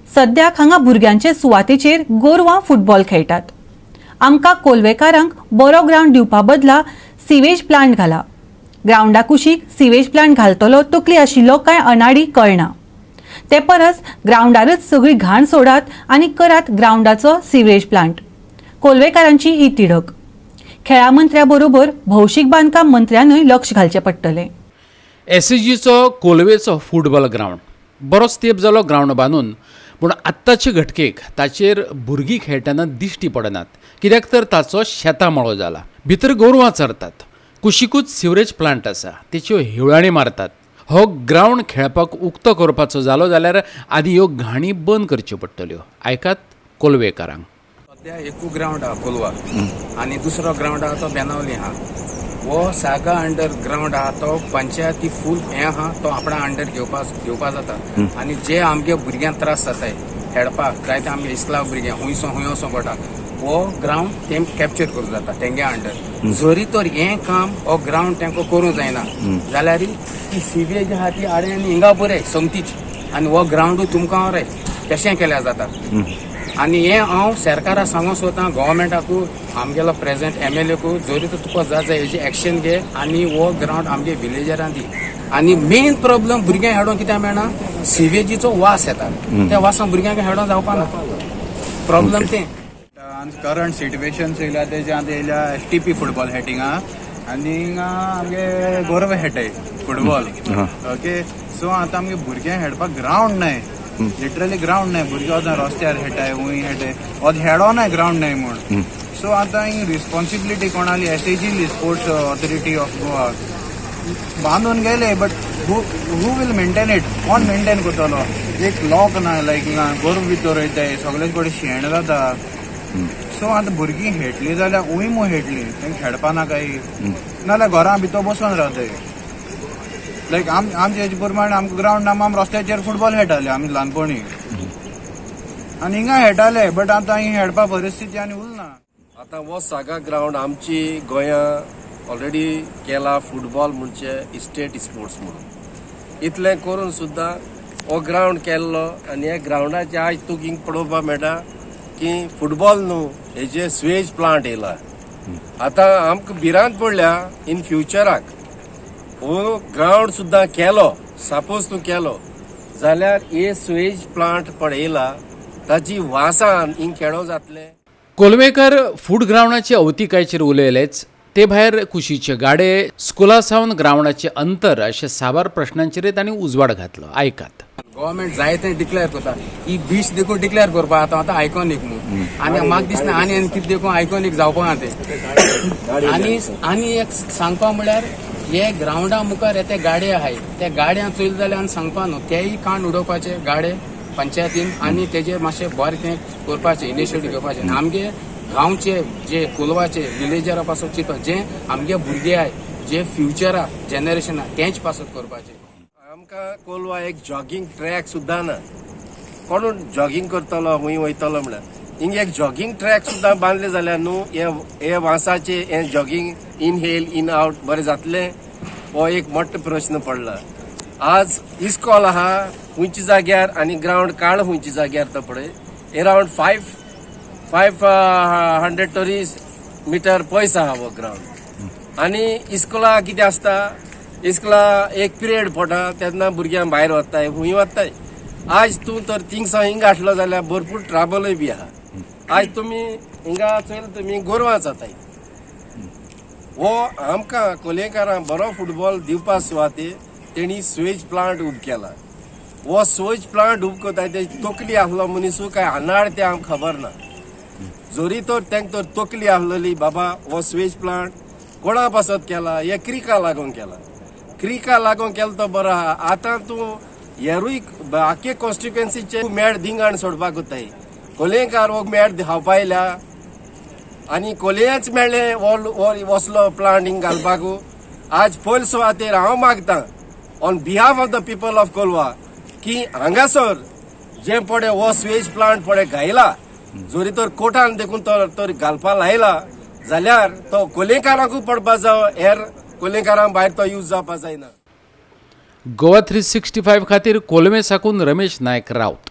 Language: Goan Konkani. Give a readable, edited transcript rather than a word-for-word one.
सद्याक हांगा भुरग्यांचे सुवातेचेर गोरवां फुटबॉल खेळटात. आमकां कोलवेकारांक बरो ग्रावंड दिवपा बदला सिवेज प्लांट घाला. ग्रावंडा कुशीक सिवेज प्लांट घालतलो तकली आशिल्लो काय अनाडी कळना. ते परस ग्रावंडारच सगळी घाण सोडात आनी करात ग्रावंडाचो सिवेज प्लांट. कोलवेकारांची ही तिडक. खेळा मंत्र्या बरोबर भौशीक बांदकाम मंत्र्यानूय लक्ष घालचें पडटलें. एसएजीचो कोलवेचो फुटबॉल ग्रावंड बरोच तेंप जालो ग्रावंड बांदून, पूण आत्ताचे घटकेक ताचेर भुरगीं खेळटना दिश्टी पडनात, कित्याक तर ताचो शेतां मळो जाला. भितर गोरवां चरतात, कुशिकूच सिवरेज प्लांट आसा, तेच्यो हिवळाणी मारतात. हो ग्रावंड खेळपाक उक्तो करपाचो जालो जाल्यार आदी ह्यो घाणी बंद करच्यो पडटल्यो. आयकात कोलवेकारांक. सद्या एकू ग्रावंड आहा कोलवा आनी दुसरो ग्रावंड आहा तो बेनावली आहा. हो सागा अंडर ग्रावंड आहा तो पंचायती फूल हें आहा, तो आपणा अंडर घेवपा जाता. आनी जे आमगे भुरग्यांक त्रास जाताय खेळपाक, जायते आमगे इस्लाव भुरगे हुंयसो हुंय वचों पडटा, हो ग्रावंड तेम कॅप्चर करूं जाता तेंगे अंडर. जरी तर हें काम हो ग्रावंड तांकां करूंक जायना जाल्यार ती सिवेज आहा ती आडे आनी हिंगा बरें सोमतीच आनी हो ग्रावंडूय तुमकां बरें तशें केल्यार जाता. आनी हें हांव सरकाराक सांगूंक सोदता, गव्हर्मेंटाकू, आमगेलो प्रेझेंट एमएलएकू, जरी तर तुका जाय जाय हेजी एक्शन घे आनी हो ग्रावंड आमगे विलेजरां दी. आनी मेन प्रॉब्लम भुरग्यांक हेडोंक कित्याक मेळना, सिवेजीचो वास येता. त्या वासान भुरग्यांक हेडोंक जावपा ना, प्रॉब्लम तें. करंट सिट्युएशन चोयल्या तेज्या आतां येयल्या एसटीपी फुटबॉल खेळटा आनी हिंगा आमगे गोरवां खेळटाय फुटबॉल. ओके, सो आतां आमगे भुरग्यांक खेळपाक ग्रावंड नाय, लिटरली ग्रावंड नाय. भुरगे वता रस्त्यार खेळटाय, वंय खेळटाय, वत खेळो नाय, ग्रावंड नाय म्हूण. सो आतां ही रिस्पॉन्सिबिलिटी कोणाली? SAG, sports authority of Goa बांदून गेले, but who will maintain it? कोण मेंटेन करतलो? एक लॉक ना, लायक ना, गोरवां भितर वयताय, सगळे कडेन शेण जाता. सो आतां भुरगीं खेळटलीं जाल्यार उय मू खेळटलीं? तांकां खेळपा ना काही, नाजाल्यार घरां भितर बसून रावताय. लायक आमचे हेजे प्रमाणे आमकां ग्रावंड ना, आमी रस्त्याचेर फुटबॉल खेळटाले आमी ल्हानपणी आनी हिंगा खेळटाले, बट आतां हिंगा खेळपा परिस्थिती आनी उरना. आतां हो सागा ग्रावंड आमची गोंया ऑलरेडी केला फुटबॉल म्हणजे स्टेट स्पोर्ट्स म्हणून. इतलें करून सुद्दां हो ग्रावंड केल्लो आनी ह्या ग्रावंडाचे आयज तुका हिंग पळोवपाक मेळटा की फुटबॉल न्हू, हेजे स्वेज प्लांट येयला. आतां आमकां भिरांत पडल्या इन फ्युचराक हो ग्रावंड सुद्दां केलो, सपोज तूं केलो जाल्यार हे स्वेज प्लांट पळयला ताची वासान हिंग खेळो जातलें. कोलवेकर फूड ग्रावंडाचे अवतिकायचेर उलयलेच, ते भायर कुशीचे गाडे, स्कुला सावन ग्रावंडाचे अंतर अशे साबार प्रश्नांचेर तांणी उजवाड घातलो. आयकात. गव्हर्मेंट जाय तें डिक्लेअर करता. ही बीच देखून डिक्लेअर करपा आतां आतां आयकॉनीक म्हूण आनी म्हाका दिसना आनी आनी कितें देखून आयकॉनीक जावपा ना तें. आनी आनी एक सांगपा म्हळ्यार हे ग्रावंडा मुखार हे ते गाडे आहाय, त्या गाड्यां चोयले जाल्यार आनी सांगपा न्हू, तेय काण उडोवपाचे गाडे पंचायतीन आनी तेजेर मातशें बरें तें करपाचें, इनिशिएटीव घेवपाचें. आनी आमगे गांवचे जे कोलवाचे विलेजरा पासत चिंतप, जे आमगे भुरगे आहाय, जे फ्युचरा जनरेशन आहा, तेंच पासत करपाचें. आमकां कोलवा एक जॉगिंग ट्रॅक सुद्दां ना. कोण जॉगिंग करतलो, खंय वयतलो म्हळ्यार? हिंग एक जॉगिंग ट्रॅक सुद्दां बांदले जाल्यार न्हू हे वासाचे हे जॉगिंग इनहेल इन आउट बरें जातलें? हो एक मोठो प्रश्न पडला. आज इस्कॉल आहा खंयच्या जाग्यार आनी ग्रावंड काळ खंयच्या जाग्यार तो पळय, एरावंड 500 तरी मिटर पयस आहा हो ग्रावंड. आनी इस्कोला कितें आसता, इस्कोला एक पिरियड पडटा तेन्ना भुरग्यांक भायर वताय, खंय वताय. आज तूं तर थिंगसावन हिंगा हाडलो जाल्यार भरपूर ट्राबलूय बी आहा. आज तुमी हिंगा चोयले, तुमी गोरवां जाताय. हो आमकां कोलयेकारांक बरो फुटबॉल दिवपा सुवातेर तेणी स्वेज प्लांट उब केला. हो स्वेज प्लांट उब करता ते तकली आसलो मनीसू काय अनाड तें आमकां खबर ना. जरी तर तांकां तर तकली आसलेली बाबा, हो स्वेज प्लांट कोणा पासत केला? हे क्रिका लागून केला. क्रिका लागून केलो तो बरो आहा. आतां तूं हेरूय आख्खे कॉन्स्टिट्युएन्सीचे मेळ दिंगाण सोडपाक वताय. कोलयेकार हो मेळ खावपा येयल्या आनी कोलयेच मेळ्ळे हो वसलो प्लांट हिंग घालपाक. आज पयले सुवातेर हांव मागता on behalf of the people of Colva की हांगासर जे पळय हो स्वेज प्लांट पळय घायला, जरी तर कोर्टान देखून तो तर घालपा लायला जाल्यार तो कोलयेकारांकूय पडपा जावो, हेर कोलयेकारांक भायर तो यूज जावपा जायना. गोवा 365 खातीर कोलवे साकून रमेश नायक राऊत.